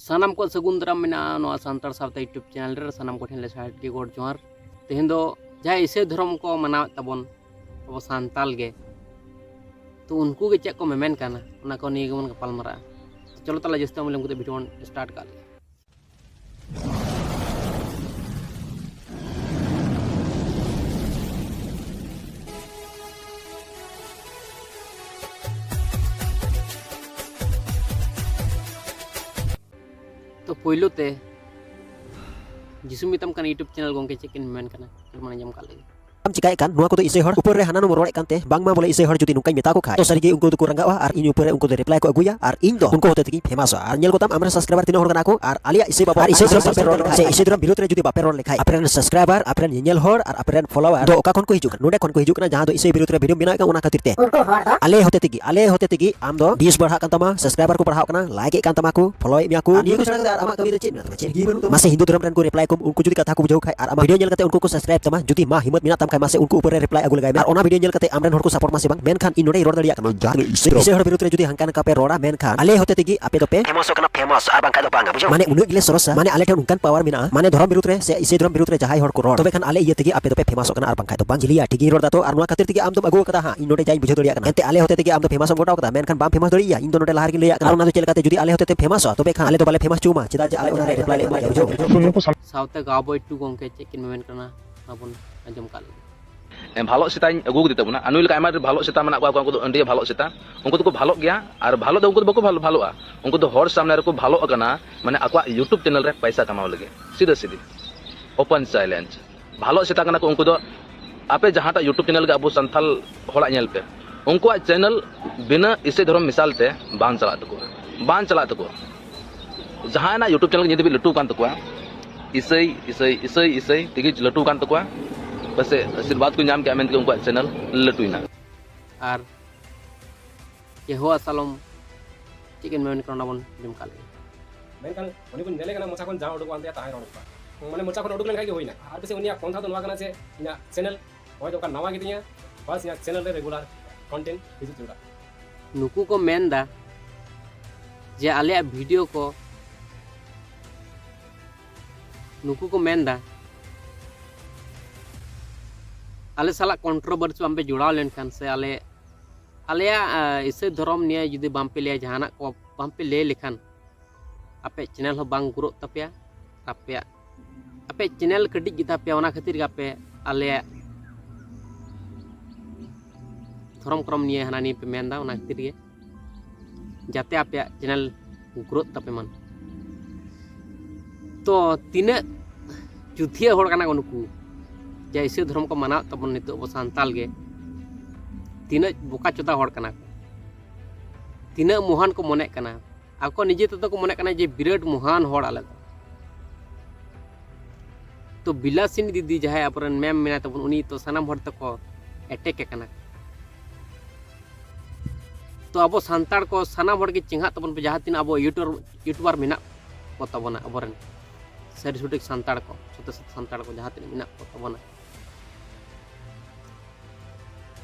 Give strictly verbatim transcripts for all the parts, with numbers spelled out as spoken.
ᱥᱟᱱᱟᱢ ᱠᱚ ᱥᱟᱹᱜᱩᱱ ᱫᱟᱨᱟᱢ ᱢᱮᱱᱟᱜᱼᱟ ᱱᱚᱣᱟ ᱥᱟᱱᱛᱟᱲ ᱥᱟᱶᱛᱟ YouTube ᱪᱮᱱᱮᱞ ᱨᱮ᱾ ᱥᱟᱱᱟᱢ ᱠᱚᱴᱷᱮᱱ ᱞᱮ ᱥᱟᱭ ᱟᱴ ᱴᱤ ᱜᱚᱰ ᱡᱚᱦᱟᱨ᱾ ᱛᱮᱦᱮᱧ ᱫᱚ ᱡᱟᱦᱟᱸᱭ ᱤᱥᱟᱹᱭ ᱫᱷᱚᱨᱚᱢ ᱠᱚ ᱢᱟᱱᱟᱣᱮᱫ ᱛᱟᱵᱚᱱ ᱟᱵᱚ ᱥᱟᱱᱛᱟᱞ ᱜᱮ, ᱛᱚ ᱩᱱᱠᱩ ᱜᱮ ᱪᱮᱫ ᱠᱚ ᱢᱮᱢᱮᱱ ᱠᱟᱱᱟ, ᱚᱱᱟ ᱠᱚ ᱱᱤᱭᱮ ᱜᱮᱵᱚᱱ ᱜᱟᱯᱟᱞ ᱢᱟᱨᱟᱜᱼᱟ᱾ ᱪᱚᱞᱚ ᱛᱟᱦᱞᱮ ᱡᱟᱹᱥᱛᱤ ᱵᱟᱝ ᱵᱤᱞᱚᱢ ᱠᱟᱛᱮ ᱵᱷᱤᱰᱤᱭᱳ ᱵᱚᱱ ᱥᱴᱟᱨᱴ ᱠᱟᱜ ᱞᱮᱜᱮ᱾ ᱛᱚ ᱯᱳᱭᱞᱳ ᱛᱮ ᱡᱤᱥᱩ ᱢᱮᱛᱟᱢ ᱠᱟᱱᱟ YouTube ᱪᱮᱱᱮᱞ ᱜᱚᱝᱠᱮ ᱪᱮᱫ ᱠᱤᱱ ᱢᱮᱢᱮᱱ ᱠᱟᱱᱟ, ᱠᱟᱹᱴᱤᱡ ᱵᱚᱱ ᱟᱸᱡᱚᱢ ᱠᱟᱜ ᱞᱮᱜᱮ᱾ ᱪᱤᱠᱟᱹᱭᱮᱫ ᱠᱟᱱ ᱱᱚᱣᱟ ᱠᱚᱫᱚ ᱤᱥᱟᱹᱭ ᱦᱚᱲ ᱩᱯᱚᱨ ᱨᱮ ᱦᱟᱱᱟ ᱱᱚᱢᱚᱨ ᱨᱚᱲᱮᱫ ᱠᱟᱱᱛᱮ, ᱵᱟᱝᱢᱟ ᱵᱚᱞᱮ ᱤᱥᱟᱹᱭ ᱦᱚᱲ ᱡᱩᱫᱤ ᱱᱚᱝᱠᱟᱧ ᱢᱮᱛᱟ ᱠᱚ ᱠᱷᱟᱡ, ᱛᱚ ᱥᱟᱹᱨᱤᱜᱮ ᱩᱱᱠᱩ ᱫᱚᱠᱚ ᱨᱟᱸᱜᱟᱣᱟ ᱟᱨ ᱤᱧ ᱩᱯᱚᱨ ᱨᱮ ᱩᱱᱠᱩ ᱫᱚ ᱨᱤᱯᱞᱟᱭ ᱠᱚ ᱟᱹᱜᱩᱭᱟ ᱟᱨ ᱤᱧ ᱫᱚ ᱩᱱᱠᱩ ᱦᱚᱛᱮ ᱛᱮᱜᱮᱧ ᱯᱷᱮᱢᱟᱥᱚᱜᱼᱟ᱾ ᱟᱨ ᱧᱮᱞ ᱠᱚᱛᱟᱢ ᱟᱢᱨᱮᱱ ᱥᱟᱵᱥᱠᱨᱟᱭᱵᱟᱨ ᱛᱤᱱᱟᱹᱜ ᱦᱚᱲ ᱠᱟᱱᱟ ᱠᱚ ᱟᱨ ᱟᱞᱮᱭᱟᱜ ᱤᱥᱟᱹᱭ ᱵᱟᱵᱚᱫ ᱟᱨ ᱤᱥᱟᱹᱭ ᱫᱷᱚᱨᱚᱢ ᱵᱟᱯᱮ ᱨᱚᱲ ᱞᱮᱠᱷᱟᱡ, ᱥᱮ ᱤᱥᱟᱹᱭ ᱫᱷᱚᱨᱚᱢ ᱵᱤᱨᱩᱫᱷ ᱨᱮ ᱡᱩᱫᱤ ᱵᱟᱯᱮ ᱨᱚᱲ ᱞᱮᱠᱷᱟᱡ, ᱟᱯᱮᱨᱮᱱ ᱥᱟᱵᱥᱠᱨᱟᱭᱵᱟᱨ, ᱟᱯᱮᱨᱮᱱ ᱧᱮᱧᱮᱞ ᱦᱚᱲ ᱟᱨ ᱟᱯᱮᱨᱮᱱ ᱯᱷᱚᱞᱳᱣᱟᱨ ᱫᱚ ᱚᱠᱟ ᱠᱷᱚᱱ ᱠᱚ ᱦᱤᱡᱩᱜ ᱠᱟᱱᱟ? ᱱᱚᱸᱰᱮ ᱠᱷᱚᱱ ᱠᱚ ᱦᱤᱡᱩᱜ ᱠᱟᱱᱟ, ᱡᱟᱦᱟᱸ ᱫᱚ ᱤᱥᱟᱹᱭ ᱵᱤᱨᱩᱫᱷ ᱨᱮ ᱵᱷᱤᱰᱤᱭᱳ ᱵᱮᱱᱟᱣᱮᱫ ᱠᱟᱱ ᱚᱱᱟ ᱠᱷᱟᱹᱛᱤᱨ ᱛᱮ᱾ ᱩᱱᱠᱩ ᱦᱚᱲ ᱫᱚ ᱟᱞᱮ ᱦᱚᱛᱮ ᱛᱮᱜᱮ, ᱟᱞᱮ ᱦᱚᱛᱮ ᱛᱮᱜᱮ ᱟᱢ ᱫᱚ views ᱵᱟᱲᱦᱟᱜ ᱠᱟᱱ ᱛᱟᱢᱟ, ᱥᱟᱵᱥᱠᱨᱟᱭᱵᱟᱨ ᱠᱚ ᱵᱟᱲᱦᱟᱜ ᱠᱟᱱᱟ, ᱞᱟᱭᱤᱠ ᱮᱫ ᱠᱟᱱ ᱛᱟᱢᱟ ᱠᱚ, ᱯᱷᱚᱞᱳᱭᱮᱫ ᱢᱮᱭᱟ ᱠᱚ᱾ ᱟᱨ ᱱᱤᱭᱟᱹ ᱠᱚ ᱪᱷᱟᱲᱟ ᱠᱟᱛᱮ ᱟᱨ ᱟᱢᱟᱜ ᱠᱟᱹᱢᱤ ᱫᱚ ᱪᱮᱫ ᱢᱮᱱᱟᱜ ᱛᱟᱢᱟ? ᱪᱮᱫ ᱜᱮ ᱵᱟᱹᱱᱩᱜ ᱛᱟᱢᱟ᱾ ᱢᱟᱥᱮ ᱦᱤᱱᱫᱩ ᱫᱷᱚᱨᱚᱢ ᱨᱮᱱ ᱠᱚ ᱨᱤᱯᱞᱟᱭ ᱠᱚᱢ, ᱩᱱᱠᱩ ᱡᱩᱫᱤ ᱠᱟᱛᱷᱟ ᱠᱚ ᱵᱩᱡᱷᱟᱹᱣ ᱠᱷᱟᱡ ᱟᱨ ᱟᱢᱟᱜ ᱵᱷᱤᱰᱤᱭᱳ ᱧᱮᱞ ᱠᱟᱛᱮ ᱩᱱᱠᱩ ᱠᱚ ᱥᱟᱵᱥᱠᱨᱟᱭᱤᱵ ᱛᱟᱢᱟ, ᱡᱩᱫᱤ ᱢᱟ ᱦᱤᱢᱢᱚᱛ ᱢᱮᱱᱟᱜ ᱛᱟᱢ ᱠᱷᱟᱡ ᱢᱟᱥᱮ ᱩᱱᱠᱩ ᱩᱯᱚᱨ ᱨᱮ ᱨᱤᱯᱞᱟᱭ ᱟᱹᱜᱩ ᱞᱮᱜᱟᱭ ᱢᱮ᱾ ᱟᱨ ᱚᱱᱟ ᱵᱷᱤᱰᱤᱭᱳ ᱧᱮᱞ ᱠᱟᱛᱮ ᱟᱢᱨᱮᱱ ᱦᱚᱲ ᱠᱚ ᱥᱟᱯᱳᱨᱴ ᱢᱟᱥᱮ ᱵᱟᱝ, ᱢᱮᱱᱠᱷᱟᱱ ᱤᱧ ᱱᱚᱰᱮᱧ ᱨᱚᱲ ᱫᱟᱲᱮᱭᱟᱜ ᱠᱟᱱᱟ᱾ ᱡᱟᱦᱟᱸ ᱛᱤᱱᱟᱹᱜ ᱤᱥᱟᱹᱭ ᱨᱚᱲ, ᱤᱥᱟᱹᱭ ᱦᱚᱲ ᱵᱤᱨᱩᱫᱷ ᱨᱮ ᱡᱩᱫᱤ ᱦᱟᱱᱠᱟ ᱱᱟᱝᱠᱟ ᱯᱮ ᱨᱚᱲᱟ, ᱢᱮᱱᱠᱷᱟᱱ ᱟᱞᱮ ᱦᱚᱛᱮ ᱛᱮᱜᱮ ᱟᱯᱮ ᱫᱚᱯᱮ ᱯᱷᱮᱢᱟᱥᱚᱜ ᱠᱟᱱᱟ, ᱯᱷᱮᱢᱟᱥ, ᱟᱨ ᱵᱟᱝᱠᱷᱟᱡ ᱫᱚ ᱵᱟᱝ, ᱵᱩᱡᱷᱟᱹᱣ? ᱢᱟᱱᱮ ᱩᱱᱟᱹᱜ ᱜᱮᱞᱮ ᱥᱚᱨᱚᱥᱟ, ᱢᱟᱱᱮ ᱟᱞᱮ ᱴᱷᱮᱱ ᱚᱱᱠᱟᱱ ᱯᱟᱣᱟᱨ ᱢᱮᱱᱟᱜᱼᱟ, ᱢᱟᱱᱮ ᱫᱷᱚᱨᱚᱢ ᱵᱤᱨᱩᱫᱷ ᱨᱮ ᱥᱮ ᱤᱥᱟᱹᱭ ᱫᱷᱚᱨᱚᱢ ᱵᱤᱨᱩᱫᱷ ᱨᱮ ᱡᱟᱦᱟᱸᱭ ᱦᱚᱲ ᱠᱚ ᱨᱚᱲ, ᱛᱚᱵᱮ ᱠᱷᱟᱱ ᱟᱞᱮ ᱤᱭᱟᱹ ᱛᱮᱜᱮ ᱟᱯᱮ ᱫᱚᱯᱮ ᱯᱷᱮᱢᱟᱥᱚᱜ ᱠᱟᱱᱟ, ᱟᱨ ᱵᱟᱝᱠᱷᱟᱡ ᱫᱚ ᱵᱟᱝ᱾ ᱡᱤᱞᱤᱭᱟ, ᱴᱷᱤᱠ ᱜᱤᱧ ᱨᱚᱲ ᱫᱟ ᱛᱚ, ᱟᱨ ᱱᱚᱣᱟ ᱠᱷᱟᱹᱛᱤᱨ ᱛᱮᱜᱮ ᱟᱢ ᱫᱚᱢ ᱟᱹᱜᱩ ᱟᱠᱟᱫᱟ ᱦᱟᱸᱜ, ᱤᱧ ᱱᱚᱰᱮ ᱡᱟᱧ ᱵᱩᱡᱷᱟᱹᱣ ᱫᱟᱲᱮᱭᱟᱜ ᱠᱟᱱᱟ᱾ ᱮᱱᱛᱮ ᱟᱞᱮ ᱦᱚᱛᱮ ᱛᱮᱜᱮ ᱟᱢ ᱫᱚ ᱯᱷᱮᱢᱟᱥ ᱮᱢ ᱜᱚᱴᱟᱣ ᱠᱟᱫᱟ, ᱢᱮᱱᱠᱷᱟᱱ ᱵᱟᱢ ᱯᱷᱮᱢᱟᱥ ᱫᱟᱲᱮᱭᱟᱜᱼᱟ, ᱤᱧ ᱫᱚ ᱱᱚᱰᱮ ᱞᱟᱦᱟ ᱨᱮᱜᱮᱧ ᱞᱟᱹᱭᱟᱜ ᱠᱟᱱᱟ᱾ ᱟᱨ ᱚᱱᱟ ᱫᱚ ᱪᱮᱫ ᱞᱮᱠᱟᱛᱮ ᱡᱩᱫᱤ ᱟᱞᱮ ᱦᱚᱛᱮ ᱛᱮ ᱯᱷᱮᱢᱟᱥᱚᱜᱼᱟ, ᱛᱚᱵᱮ ᱠᱷᱟᱱ ᱟᱞᱮ ᱫᱚ ᱵᱟᱞᱮ ᱯᱷᱮᱢᱟᱥ ᱦᱚᱪᱚ ᱟᱢᱟ, ᱪᱮᱫᱟᱜ ᱡᱮ ᱟᱞᱮ ᱚᱱᱟ ᱨᱮ ᱨᱤᱯᱞᱟᱭ ᱞᱮ ᱮᱢᱟ, ᱵᱩᱡᱷᱟᱹᱣ? ᱥᱟᱶᱛᱮ ᱜᱟᱣᱵᱚᱭ ᱴᱩ ᱜᱚᱝᱠᱮ ᱪᱮᱫ ᱠᱤᱱ ᱢᱮᱢᱮᱱ ᱠᱟᱱᱟ, ᱚᱱᱟ ᱵᱚᱱ ᱟᱸᱡᱚᱢ ᱠᱟᱜ ᱞᱮᱜᱮ᱾ ᱦᱮᱸ, ᱵᱷᱟᱞᱚ ᱥᱮᱛᱟᱧ ᱟᱹᱜᱩ ᱠᱟᱫᱮ ᱛᱟᱵᱚᱱᱟ᱾ ᱟᱨ ᱱᱩᱭ ᱞᱮᱠᱟ ᱟᱭᱢᱟ ᱰᱷᱮᱨ ᱵᱷᱟᱞᱚ ᱥᱮᱛᱟ ᱢᱮᱱᱟᱜ ᱠᱚᱣᱟ, ᱩᱱᱠᱩ ᱫᱚ ᱟᱹᱰᱤ ᱵᱷᱟᱞᱚ ᱥᱮᱛᱟ, ᱩᱱᱠᱩ ᱫᱚᱠᱚ ᱵᱷᱟᱞᱚᱜ ᱜᱮᱭᱟ᱾ ᱟᱨ ᱵᱷᱟᱞᱚ ᱫᱚ ᱩᱱᱠᱩ ᱫᱚ ᱵᱟᱠᱚ ᱵᱷᱟᱞᱚ, ᱵᱷᱟᱞᱚᱜᱼᱟ, ᱩᱱᱠᱩ ᱫᱚ ᱦᱚᱲ ᱥᱟᱢᱱᱮ ᱨᱮᱠᱚ ᱵᱷᱟᱞᱚᱜ ᱠᱟᱱᱟ, ᱢᱟᱱᱮ ᱟᱠᱚᱣᱟᱜ YouTube ᱪᱮᱱᱮᱞ ᱨᱮ ᱯᱚᱭᱥᱟ ᱠᱟᱢᱟᱣ ᱞᱟᱹᱜᱤᱫ, ᱥᱤᱫᱷᱟᱹ ᱥᱤᱫᱷᱤ, ᱳᱯᱮᱱ ᱪᱮᱞᱮᱧᱡᱽ᱾ ᱵᱷᱟᱞᱚ ᱥᱮᱛᱟ ᱠᱟᱱᱟ ᱠᱚ ᱩᱱᱠᱩ ᱫᱚ᱾ ᱟᱯᱮ ᱡᱟᱦᱟᱸᱴᱟᱜ YouTube ᱪᱮᱱᱮᱞ ᱜᱮ ᱟᱵᱚ ᱥᱟᱱᱛᱟᱞ ᱦᱚᱲᱟᱜ ᱧᱮᱞ ᱯᱮ, ᱩᱱᱠᱩᱣᱟᱜ ᱪᱮᱱᱮᱞ ᱵᱤᱱᱟᱹ ᱤᱥᱟᱹᱭ ᱫᱷᱚᱨᱚᱢ ᱢᱮᱥᱟᱞ ᱛᱮ ᱵᱟᱝ ᱪᱟᱞᱟᱜ ᱛᱟᱠᱚᱣᱟ, ᱵᱟᱝ ᱪᱟᱞᱟᱜ ᱛᱟᱠᱚᱣᱟ᱾ ᱡᱟᱦᱟᱸᱭᱱᱟᱜ YouTube ᱪᱮᱱᱮᱞ ᱜᱮ ᱱᱤᱛ ᱫᱷᱟᱹᱵᱤᱡ ᱞᱟᱹᱴᱩ ᱠᱟᱱ ᱛᱟᱠᱚᱣᱟ, ᱤᱥᱟᱹᱭ, ᱤᱥᱟᱹᱭ, ᱤᱥᱟᱹᱭ, ᱤᱥᱟᱹᱭ ᱛᱮᱜᱮ ᱞᱟᱹᱴᱩ ᱠᱟᱱ ᱛᱟᱠᱚᱣᱟ᱾ ᱯᱟᱥᱮᱡ ᱟᱥᱤᱨᱵᱟᱫᱽ ᱠᱚ ᱧᱟᱢ ᱠᱮᱜᱼᱟ ᱢᱮᱱᱛᱮ ᱩᱱᱠᱩᱣᱟᱜ ᱪᱮᱱᱮᱞ ᱞᱟᱹᱴᱩᱭᱮᱱᱟ᱾ ᱟᱨ ᱡᱮᱦᱳᱣᱟ ᱥᱟᱞᱚᱢ ᱪᱮᱫ ᱠᱤᱱ ᱢᱮᱢᱮᱱ ᱠᱟᱱᱟ, ᱚᱱᱟ ᱵᱚᱱ ᱟᱸᱡᱚᱢ ᱠᱟᱜ ᱞᱮᱜᱮ᱾ ᱢᱮᱱᱠᱷᱟᱱ ᱩᱱᱤ ᱵᱚᱱ ᱧᱮᱞᱮ ᱠᱟᱱᱟ, ᱢᱚᱪᱟ ᱠᱷᱚᱱ ᱡᱟᱦᱟᱸ ᱩᱰᱩᱠᱚᱜ ᱠᱟᱱ ᱛᱟᱭᱟ, ᱛᱟᱦᱟᱸᱭ ᱨᱚᱲ ᱠᱚᱣᱟ᱾ ᱢᱟᱱᱮ ᱢᱚᱪᱟ ᱠᱷᱚᱱ ᱩᱰᱩᱠ ᱞᱮᱱᱠᱷᱟᱱ ᱜᱮ ᱦᱩᱭᱱᱟ᱾ ᱟᱨ ᱵᱮᱥᱤ ᱩᱱᱤᱭᱟᱜ ᱯᱚᱱᱛᱷᱟ ᱫᱚ ᱱᱚᱣᱟ ᱠᱟᱱᱟ ᱡᱮ ᱤᱧᱟᱹᱜ ᱪᱮᱱᱮᱞ ᱦᱚᱭ ᱫᱚᱨᱠᱟᱨ, ᱱᱟᱣᱟ ᱜᱮᱛᱤᱧᱟ, ᱵᱟᱥ ᱤᱧᱟᱹᱜ ᱪᱮᱱᱮᱞ ᱨᱮ ᱨᱮᱜᱩᱞᱟᱨ ᱠᱚᱱᱴᱮᱱᱴ ᱦᱤᱡᱩᱜ ᱡᱟᱹᱨᱩᱲᱟ᱾ ᱱᱩᱠᱩ ᱠᱚ ᱢᱮᱱᱫᱟ ᱡᱮ ᱟᱞᱮᱭᱟᱜ ᱵᱷᱤᱰᱤᱭᱳ ᱠᱚ ᱱᱩᱠᱩ ᱠᱚ ᱢᱮᱱᱫᱟ, ᱟᱞᱮ ᱥᱟᱞᱟᱜ ᱠᱚᱱᱴᱨᱳᱵᱷᱟᱨᱥᱤ ᱵᱟᱝᱯᱮ ᱡᱚᱲᱟᱣ ᱞᱮᱱᱠᱷᱟᱱ ᱥᱮ ᱟᱞᱮ, ᱟᱞᱮᱭᱟᱜ, ᱟ, ᱤᱥᱟᱹᱭ ᱫᱷᱚᱨᱚᱢ ᱱᱤᱭᱮ ᱡᱩᱫᱤ ᱵᱟᱝᱯᱮ ᱞᱟᱹᱭᱟ, ᱡᱟᱦᱟᱱᱟᱜ ᱠᱚ ᱵᱟᱝᱯᱮ ᱞᱟᱹᱭ ᱞᱮᱠᱷᱟᱱ, ᱟᱯᱮᱭᱟᱜ ᱪᱮᱱᱮᱞ ᱦᱚᱸ ᱵᱟᱝ ᱜᱨᱳᱜ ᱛᱟᱯᱮᱭᱟ᱾ ᱟᱯᱮᱭᱟᱜ, ᱟᱯᱮᱭᱟᱜ ᱪᱮᱱᱮᱞ ᱠᱟᱹᱴᱤᱡ ᱜᱮᱛᱟ ᱯᱮᱭᱟ, ᱚᱱᱟ ᱠᱷᱟᱹᱛᱤᱨ ᱜᱮ ᱟᱯᱮ ᱟᱞᱮᱭᱟᱜ ᱫᱷᱚᱨᱚᱢ ᱠᱚᱨᱚᱢ ᱱᱤᱭᱮ ᱦᱟᱱᱟ ᱱᱤᱭᱟᱹ ᱯᱮ ᱢᱮᱱᱫᱟ, ᱚᱱᱟ ᱠᱷᱟᱹᱛᱤᱨ ᱜᱮ, ᱡᱟᱛᱮ ᱟᱯᱮᱭᱟᱜ ᱪᱮᱱᱮᱞ ᱜᱨᱳᱜ ᱛᱟᱯᱮ ᱢᱟ᱾ ᱛᱚ ᱛᱤᱱᱟᱹᱜ ᱪᱩᱛᱷᱤᱭᱟᱹ ᱦᱚᱲ ᱠᱟᱱᱟ ᱠᱚ ᱱᱩᱠᱩ, ᱡᱮ ᱤᱥᱟᱹᱭ ᱫᱷᱚᱨᱚᱢ ᱠᱚ ᱢᱟᱱᱟᱣᱮᱫ ᱛᱟᱵᱚᱱ ᱱᱤᱛᱚᱜ ᱟᱵᱚ ᱥᱟᱱᱛᱟᱞ ᱜᱮ, ᱛᱤᱱᱟᱹᱜ ᱵᱚᱠᱟ ᱪᱚᱫᱟ ᱦᱚᱲ ᱠᱟᱱᱟ ᱠᱚ, ᱛᱤᱱᱟᱹᱜ ᱢᱚᱦᱟᱱ ᱠᱚ ᱢᱚᱱᱮᱜ ᱠᱟᱱᱟ᱾ ᱟᱠᱚ ᱱᱤᱡᱮ ᱛᱮᱫᱚ ᱠᱚ ᱢᱚᱱᱮᱜ ᱠᱟᱱᱟ ᱡᱮ ᱵᱤᱨᱟᱴ ᱢᱚᱦᱟᱱ ᱦᱚᱲ ᱟᱞᱮ ᱫᱚ᱾ ᱛᱚ ᱵᱤᱞᱟᱥᱤᱱᱤ ᱫᱤᱫᱤ, ᱡᱟᱦᱟᱸᱭ ᱟᱵᱚᱨᱮᱱ ᱢᱮᱢ ᱢᱮᱱᱟᱭ ᱛᱟᱵᱚᱱ, ᱩᱱᱤ ᱛᱚ ᱥᱟᱱᱟᱢ ᱦᱚᱲ ᱛᱮᱠᱚ ᱮᱴᱮᱠ ᱮ ᱠᱟᱱᱟ᱾ ᱛᱚ ᱟᱵᱚ ᱥᱟᱱᱛᱟᱲ ᱠᱚ ᱥᱟᱱᱟᱢ ᱦᱚᱲ ᱜᱮ ᱪᱮᱸᱜᱷᱟᱜ ᱛᱟᱵᱚᱱ ᱯᱮ, ᱡᱟᱦᱟᱸ ᱛᱤᱱᱟᱹᱜ ᱟᱵᱚ ᱭᱩᱴᱩᱵᱟᱨ, ᱭᱩᱴᱩᱵᱟᱨ ᱢᱮᱱᱟᱜ ᱠᱚ ᱛᱟᱵᱚᱱᱟ ᱟᱵᱚᱨᱮᱱ ᱥᱟᱹᱨᱤ ᱥᱚᱴᱷᱤᱠ ᱥᱟᱱᱛᱟᱲ ᱠᱚ, ᱥᱚᱛᱮ ᱥᱚᱛᱮ ᱥᱟᱱᱛᱟᱲ ᱠᱚ ᱡᱟᱦᱟᱸ ᱛᱤᱱᱟᱹᱜ ᱢᱮᱱᱟᱜ ᱠᱚ ᱛᱟᱵᱚᱱᱟ,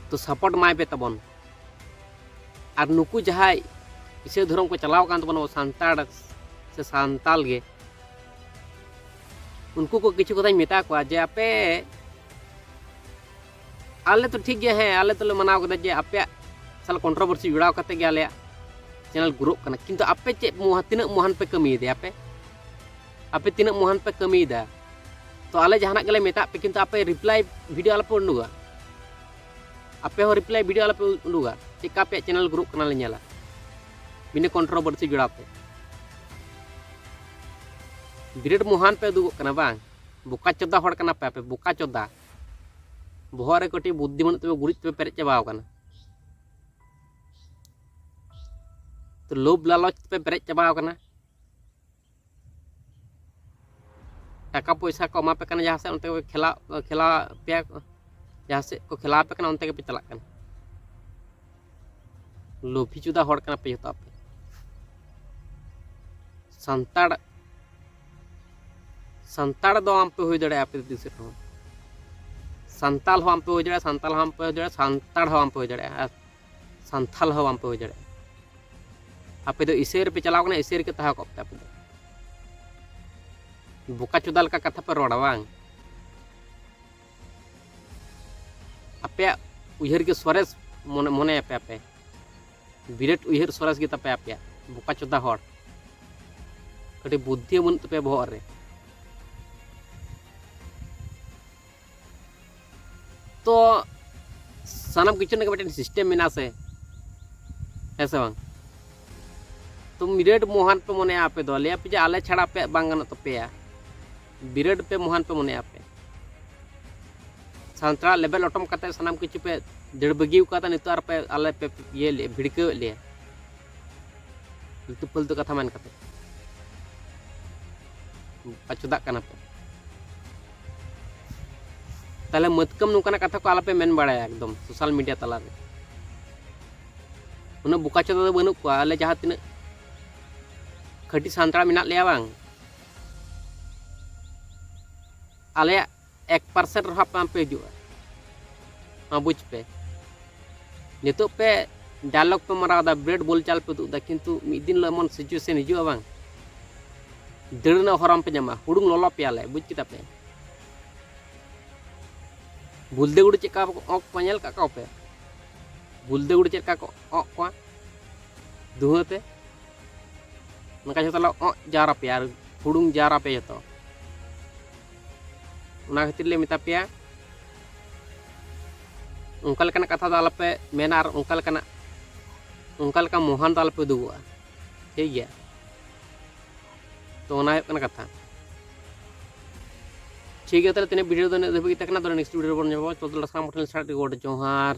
ᱛᱚ ᱥᱟᱯᱳᱨᱴ ᱮᱢᱟᱭ ᱯᱮ ᱛᱟᱵᱚᱱ᱾ ᱟᱨ ᱱᱩᱠᱩ ᱡᱟᱦᱟᱸᱭ ᱤᱥᱟᱹᱭ ᱫᱷᱚᱨᱚᱢ ᱠᱚ ᱪᱟᱞᱟᱣ ᱟᱠᱟᱱ ᱛᱟᱵᱚᱱᱟ, ᱟᱵᱚ ᱥᱟᱱᱛᱟᱲ ᱥᱮ ᱥᱟᱱᱛᱟᱞ ᱜᱮ, ᱩᱱᱠᱩ ᱠᱚ ᱠᱤᱪᱷᱩ ᱠᱟᱛᱷᱟᱧ ᱢᱮᱛᱟ ᱠᱚᱣᱟ ᱡᱮ, ᱟᱯᱮ, ᱟᱞᱮ ᱛᱚ ᱴᱷᱤᱠ ᱜᱮᱭᱟ, ᱦᱮᱸ, ᱟᱞᱮ ᱛᱚᱞᱮ ᱢᱟᱱᱟᱣ ᱠᱮᱫᱟ ᱡᱮ ᱟᱯᱮᱭᱟᱜ ᱥᱟᱞᱟᱜ ᱠᱚᱱᱴᱨᱳᱵᱷᱟᱨᱥᱤ ᱡᱚᱲᱟᱣ ᱠᱟᱛᱮ ᱜᱮ ᱟᱞᱮᱭᱟᱜ ᱪᱮᱱᱮᱞ ᱜᱨᱳᱜ ᱠᱟᱱᱟ, ᱠᱤᱱᱛᱩ ᱟᱯᱮ ᱪᱮᱫ ᱢᱚᱦᱟ-, ᱛᱤᱱᱟᱹᱜ ᱢᱚᱦᱟᱱ ᱯᱮ ᱠᱟᱹᱢᱤᱭᱮᱫᱟ ᱟᱯᱮ? ᱟᱯᱮ ᱛᱤᱱᱟᱹᱜ ᱢᱚᱦᱟᱱ ᱯᱮ ᱠᱟᱹᱢᱤᱭᱮᱫᱟ? ᱛᱚ ᱟᱞᱮ ᱡᱟᱦᱟᱱᱟᱜ ᱜᱮᱞᱮ ᱢᱮᱛᱟᱜ ᱯᱮ, ᱠᱤᱱᱛᱩ ᱟᱯᱮ ᱨᱤᱯᱞᱟᱭ ᱵᱷᱤᱰᱤᱭᱳ ᱟᱞᱚᱯᱮ ᱩᱰᱩᱠᱟ᱾ ᱟᱯᱮ ᱦᱚᱸ ᱨᱤᱯᱞᱟᱭ ᱵᱷᱤᱰᱤᱭᱳ ᱟᱞᱚᱯᱮ ᱩᱰᱩᱠᱟ᱾ ᱪᱮᱫᱠᱟ ᱟᱯᱮᱭᱟᱜ ᱪᱮᱱᱮᱞ ᱜᱨᱳᱜ ᱠᱟᱱᱟ ᱞᱮ ᱧᱮᱞᱟ, ᱵᱤᱱᱟᱹ ᱠᱚᱱᱴᱨᱳᱵᱷᱟᱨᱥᱤ ᱡᱚᱲᱟᱣ ᱛᱮ᱾ ᱵᱤᱨᱟᱴ ᱢᱚᱦᱟᱱ ᱯᱮ ᱩᱫᱩᱜᱚᱜ ᱠᱟᱱᱟ ᱵᱟᱝ? ᱵᱚᱠᱟ ᱪᱚᱫᱟ ᱦᱚᱲ ᱠᱟᱱᱟ ᱯᱮ ᱟᱯᱮ, ᱵᱚᱠᱟ ᱪᱚᱫᱟ᱾ ᱵᱚᱦᱚᱜ ᱨᱮ ᱠᱟᱹᱴᱤᱡ ᱵᱩᱫᱽᱫᱷᱤ ᱵᱟᱹᱱᱩᱜ ᱛᱟᱯᱮ, ᱜᱩᱨᱤᱡ ᱛᱮᱯᱮ ᱯᱮᱨᱮᱡ ᱪᱟᱵᱟᱣ ᱠᱟᱱᱟ᱾ ᱛᱚ ᱞᱳᱵᱷ ᱞᱟᱞᱚᱪ ᱛᱮᱯᱮ ᱯᱮᱨᱮᱡ ᱪᱟᱵᱟᱣ ᱠᱟᱱᱟ᱾ ᱴᱟᱠᱟ ᱯᱚᱭᱥᱟ ᱠᱚ ᱮᱢᱟ ᱯᱮ ᱠᱟᱱᱟ ᱡᱟᱦᱟᱸ ᱥᱮᱫ, ᱚᱱᱛᱮ ᱜᱮᱯᱮ ᱠᱷᱮᱞᱟ, ᱠᱷᱮᱞᱟ ᱯᱮᱭᱟ, ᱡᱟᱦᱟᱸ ᱥᱮᱫ ᱠᱚ ᱠᱷᱮᱞᱟ ᱯᱮ ᱠᱟᱱᱟ, ᱚᱱᱛᱮ ᱜᱮᱯᱮ ᱪᱟᱞᱟᱜ ᱠᱟᱱᱟ᱾ ᱞᱳᱵᱷᱤ ᱪᱩᱫᱟ ᱦᱚᱲ ᱠᱟᱱᱟ ᱯᱮ ᱡᱚᱛᱚ ᱟᱯᱮ᱾ ᱥᱟᱱᱛᱟᱲ, ᱥᱟᱱᱛᱟᱲ ᱫᱚ ᱟᱢ ᱯᱮ ᱦᱩᱭ ᱫᱟᱲᱮᱭᱟᱜᱼᱟ ᱟᱯᱮ ᱫᱚ ᱛᱤᱥ ᱨᱮᱦᱚᱸ᱾ ᱥᱟᱱᱛᱟᱞ ᱦᱚᱸ ᱟᱢ ᱯᱮ ᱦᱩᱭ ᱫᱟᱲᱮᱭᱟᱜᱼᱟ, ᱥᱟᱱᱛᱟᱞ ᱦᱚᱸ ᱟᱢ ᱯᱮ ᱦᱩᱭ ᱫᱟᱲᱮᱭᱟᱜᱼᱟ, ᱥᱟᱱᱛᱟᱲ ᱦᱚᱸ ᱟᱢ ᱯᱮ ᱦᱩᱭ ᱫᱟᱲᱮᱭᱟᱜᱼᱟ, ᱟᱨ ᱥᱟᱱᱛᱷᱟᱞ ᱦᱚᱸ ᱵᱟᱝ ᱯᱮ ᱦᱩᱭ ᱫᱟᱲᱮᱭᱟᱜᱼᱟ᱾ ᱟᱯᱮ ᱫᱚ ᱤᱥᱟᱹᱭ ᱨᱮᱯᱮ ᱪᱟᱞᱟᱣ ᱠᱟᱱᱟ, ᱤᱥᱟᱹᱭ ᱨᱮᱜᱮ ᱛᱟᱦᱮᱸ ᱠᱚᱜ ᱯᱮ ᱟᱯᱮ ᱫᱚ᱾ ᱵᱚᱠᱟ ᱪᱚᱫᱟ ᱞᱮᱠᱟ ᱠᱟᱛᱷᱟ ᱯᱮ ᱨᱚᱲᱟ ᱵᱟᱝ? ᱟᱯᱮᱭᱟᱜ ᱩᱭᱦᱟᱹᱨ ᱜᱮ ᱥᱚᱨᱮᱥ ᱢᱚᱱᱮ ᱢᱚᱱᱮᱭᱟᱯᱮ ᱟᱯᱮ? ᱵᱤᱨᱟᱴ ᱩᱭᱦᱟᱹᱨ ᱥᱚᱨᱮᱥ ᱜᱮ ᱛᱟᱯᱮ ᱟᱯᱮᱭᱟᱜ, ᱵᱚᱠᱟ ᱪᱚᱫᱟ ᱦᱚᱲ᱾ ᱠᱟᱹᱴᱤᱡ ᱵᱩᱫᱽᱫᱷᱤ ᱦᱚᱸ ᱵᱟᱹᱱᱩᱜ ᱛᱟᱯᱮᱭᱟ ᱵᱚᱦᱚᱜ ᱨᱮ᱾ ᱛᱚ ᱥᱟᱱᱟᱢ ᱠᱤᱪᱷᱩ ᱨᱮᱱᱟᱜ ᱢᱤᱫᱴᱮᱱ ᱥᱤᱥᱴᱮᱢ ᱢᱮᱱᱟᱜᱼᱟ ᱥᱮ, ᱦᱮᱸ ᱥᱮ ᱵᱟᱝ? ᱛᱚ ᱵᱤᱨᱟᱴ ᱢᱚᱦᱟᱱ ᱯᱮ ᱢᱚᱱᱮᱭᱟ ᱟᱯᱮ ᱫᱚ, ᱞᱟᱹᱭᱟ ᱯᱮ ᱡᱮ ᱟᱞᱮ ᱪᱷᱟᱲᱟ ᱟᱯᱮᱭᱟᱜ ᱵᱟᱝ ᱜᱟᱱᱚᱜ ᱛᱟᱯᱮᱭᱟ, ᱵᱤᱨᱟᱴ ᱯᱮ ᱢᱚᱦᱟᱱ ᱯᱮ ᱢᱚᱱᱮᱭᱟ ᱟᱯᱮ᱾ ᱥᱟᱱᱛᱟᱲᱟᱜ ᱞᱮᱵᱮᱞ ᱚᱴᱚᱢ ᱠᱟᱛᱮ ᱥᱟᱱᱟᱢ ᱠᱤᱪᱷᱩ ᱯᱮ ᱫᱟᱹᱲ ᱵᱟᱹᱜᱤ ᱟᱠᱟᱫᱟ, ᱱᱤᱛᱚᱜ ᱟᱨ ᱯᱮ ᱟᱞᱮ ᱯᱮ ᱤᱭᱟᱹ ᱞᱮ ᱵᱷᱤᱲᱠᱟᱹᱣᱮᱫ ᱞᱮᱭᱟ᱾ ᱟᱹᱞᱛᱩ ᱯᱷᱟᱹᱞᱛᱩ ᱠᱟᱛᱷᱟ ᱢᱮᱱ ᱠᱟᱛᱮ ᱯᱟᱪᱚᱫᱟᱜ ᱠᱟᱱᱟ ᱯᱮ᱾ ᱛᱟᱦᱞᱮ ᱢᱟᱹᱛᱠᱟᱹᱢ ᱱᱚᱝᱠᱟᱱᱟᱜ ᱠᱟᱛᱷᱟ ᱠᱚ ᱟᱞᱚᱯᱮ ᱢᱮᱱ ᱵᱟᱲᱟᱭᱟ ᱮᱠᱫᱚᱢ ᱥᱳᱥᱟᱞ ᱢᱤᱰᱤᱭᱟ ᱛᱟᱞᱟᱨᱮ᱾ ᱩᱱᱟᱹᱜ ᱵᱚᱠᱟ ᱪᱚᱫᱟ ᱫᱚ ᱵᱟᱹᱱᱩᱜ ᱠᱚᱣᱟ᱾ ᱟᱞᱮ ᱡᱟᱦᱟᱸ ᱛᱤᱱᱟᱹᱜ ᱠᱷᱟᱹᱴᱤ ᱥᱟᱱᱛᱟᱲ ᱢᱮᱱᱟᱜ ᱞᱮᱭᱟ ᱵᱟᱝ, ᱟᱞᱮᱭᱟᱜ ᱮᱠ ᱯᱟᱨᱥᱮᱱᱴ ᱨᱮᱦᱚᱸ ᱟᱯᱮ ᱵᱟᱝᱯᱮ ᱦᱤᱡᱩᱜᱼᱟ᱾ ᱢᱟ ᱵᱩᱡᱽ ᱯᱮ, ᱱᱤᱛᱚᱜ ᱯᱮ ᱰᱟᱭᱞᱚᱜ ᱯᱮ ᱢᱟᱨᱟᱣ ᱮᱫᱟ, ᱵᱨᱮᱰ ᱵᱳᱞᱪᱟᱞ ᱯᱮ ᱩᱫᱩᱜ ᱮᱫᱟ, ᱠᱤᱱᱛᱩ ᱢᱤᱫ ᱫᱤᱱ ᱦᱤᱞᱳᱜ ᱮᱢᱚᱱ ᱥᱤᱪᱩᱭᱮᱥᱚᱱ ᱦᱤᱡᱩᱜᱼᱟ ᱵᱟᱝ, ᱫᱟᱹᱲ ᱨᱮᱱᱟᱜ ᱦᱚᱨᱟᱢ ᱯᱮ ᱧᱟᱢᱟ, ᱦᱩᱲᱩᱝ ᱞᱚᱞᱚ ᱯᱮᱭᱟᱞᱮ, ᱵᱩᱡᱽ ᱠᱮᱫᱟ ᱯᱮ? ᱵᱩᱞᱫᱟᱹ ᱜᱩᱲᱤ ᱪᱮᱫ ᱞᱮᱠᱟ ᱠᱚ ᱚᱸᱜ ᱠᱚᱣᱟ ᱧᱮᱞ ᱠᱟᱜ ᱠᱚᱣᱟ ᱯᱮ? ᱵᱩᱞᱫᱟᱹ ᱜᱩᱲᱤ ᱪᱮᱫ ᱞᱮᱠᱟ ᱠᱚ ᱚᱸᱜ ᱠᱚᱣᱟ ᱫᱷᱩᱣᱟᱹ ᱛᱮ, ᱚᱱᱠᱟ ᱡᱷᱚᱛᱚ ᱞᱮ ᱚᱸᱜ ᱡᱟᱣᱨᱟ ᱯᱮᱭᱟ ᱟᱨ ᱦᱩᱲᱩᱝ ᱡᱟᱣᱨᱟ ᱯᱮ ᱡᱷᱚᱛᱚ᱾ ᱚᱱᱟ ᱠᱷᱟᱹᱛᱤᱨ ᱞᱮ ᱢᱮᱛᱟ ᱯᱮᱭᱟ, ᱚᱱᱠᱟ ᱞᱮᱠᱟᱱᱟᱜ ᱠᱟᱛᱷᱟ ᱫᱚ ᱟᱞᱚᱯᱮ ᱢᱮᱱᱟ ᱟᱨ ᱚᱱᱠᱟ ᱞᱮᱠᱟᱱᱟᱜ, ᱚᱱᱠᱟ ᱞᱮᱠᱟ ᱢᱚᱦᱟᱱ ᱫᱚ ᱟᱞᱚᱯᱮ ᱩᱫᱩᱜᱚᱜᱼᱟ, ᱴᱷᱤᱠ ᱜᱮᱭᱟ? ᱛᱚ ᱚᱱᱟ ᱦᱩᱭᱩᱜ ᱠᱟᱱᱟ ᱠᱟᱛᱷᱟ᱾ ᱴᱷᱤᱠ ᱜᱮᱭᱟ, ᱛᱟᱦᱞᱮ ᱛᱮᱦᱮᱧᱟᱜ ᱵᱷᱤᱰᱤᱭᱳ ᱫᱚ ᱤᱱᱟᱹᱜ ᱫᱷᱟᱹᱵᱤᱡ ᱜᱮ ᱛᱟᱦᱮᱸ ᱠᱟᱱᱟ᱾ ᱛᱚ ᱱᱮᱠᱥᱴ ᱵᱷᱤᱰᱤᱭᱳ ᱨᱮᱵᱚᱱ ᱧᱟᱯᱟᱢᱟ᱾ ᱪᱚᱞᱚ ᱛᱟᱦᱞᱮ ᱥᱟᱱᱟᱢ ᱠᱚᱴᱷᱮᱱ ᱥᱟᱨᱦᱟᱣ ᱜᱚᱰ ᱡᱚᱦᱟᱨ᱾